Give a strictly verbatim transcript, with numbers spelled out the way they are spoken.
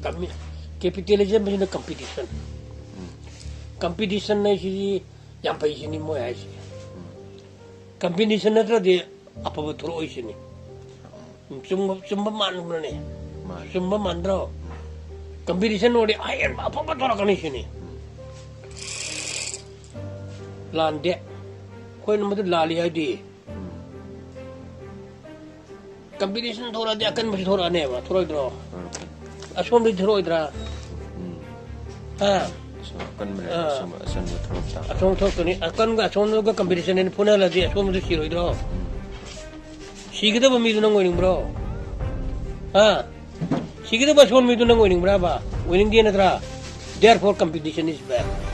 Capitalism ꯁꯤꯅ competition꯫ Competition ꯍꯥꯏꯁꯤꯗꯤ ꯌꯥꯝ ꯐꯩ ꯁꯤꯅꯤ ꯃꯣꯏ ꯍꯥꯏꯁꯦ꯫ Competition ꯅꯠꯇ꯭ꯔꯗꯤ ꯑꯐꯕ ꯊꯣꯛꯂꯛꯑꯣꯏ ꯁꯤꯅꯤ꯫ ꯆꯨꯝꯕ, ꯆꯨꯝꯕ ꯃꯥꯟꯕ꯭ꯔꯅꯦ? ꯃꯥꯅꯤ꯫ ꯆꯨꯝꯕ ꯃꯥꯟꯗ꯭ꯔꯣ? Competition ꯑꯣꯏꯔꯗꯤ ꯑꯍꯦꯟꯕ ꯑꯐꯕ ꯊꯣꯛꯂꯛꯀꯅꯤ ꯁꯤꯅꯤ꯫ ꯂꯥꯟꯗꯦ꯫ ꯑꯩꯈꯣꯏꯅ ꯃꯗꯨ ꯂꯥꯜꯂꯤ ꯍꯥꯏꯗꯤ꯫ Competition ꯊꯣꯛꯂꯛꯑꯗꯤ ꯑꯀꯟꯕꯁꯨ ꯊꯣꯛꯂꯛꯑꯅꯦꯕ, ꯊꯣꯛꯂꯛꯑꯣꯏꯗ꯭ꯔꯣ? ꯑꯁꯣꯝꯗꯗꯤ ꯊꯣꯛꯂꯛꯑꯣꯏꯗ꯭ꯔꯥ? ꯎꯝ꯫ ꯍꯥ? ꯑꯁꯣꯝ ꯑꯀꯟꯕ ꯂꯩꯔꯦ, ꯑꯥ꯫ ꯑꯁꯣꯝ ꯑꯁꯣꯟꯕ ꯊꯣꯛꯂꯛ ꯇꯥꯕ꯫ ꯑꯁꯣꯝ ꯊꯣꯛꯇꯅꯤ꯫ ꯑꯀꯟꯒ ꯑꯁꯣꯝꯗꯒ competition ꯍꯥꯏꯅ ꯐꯨꯅꯍꯜꯂꯗꯤ ꯑꯁꯣꯝꯕꯗꯨ ꯁꯤꯔꯣꯏꯗ꯭ꯔꯣ? ꯎꯝ꯫ ꯁꯤꯒꯗꯕ ꯃꯤꯗꯨ ꯅꯪ ꯑꯣꯏꯅꯤꯡꯕ꯭ꯔꯣ? ꯍꯥ? ꯁꯤꯒꯗꯕ ꯑꯁꯣꯟ ꯃꯤꯗꯨ ꯅꯪ ꯑꯣꯏꯅꯤꯡꯕ꯭ꯔꯥꯕ? ꯑꯣꯏꯅꯤꯡꯗꯦ ꯅꯠꯇ꯭ꯔꯥ? Therefore, competition is bad.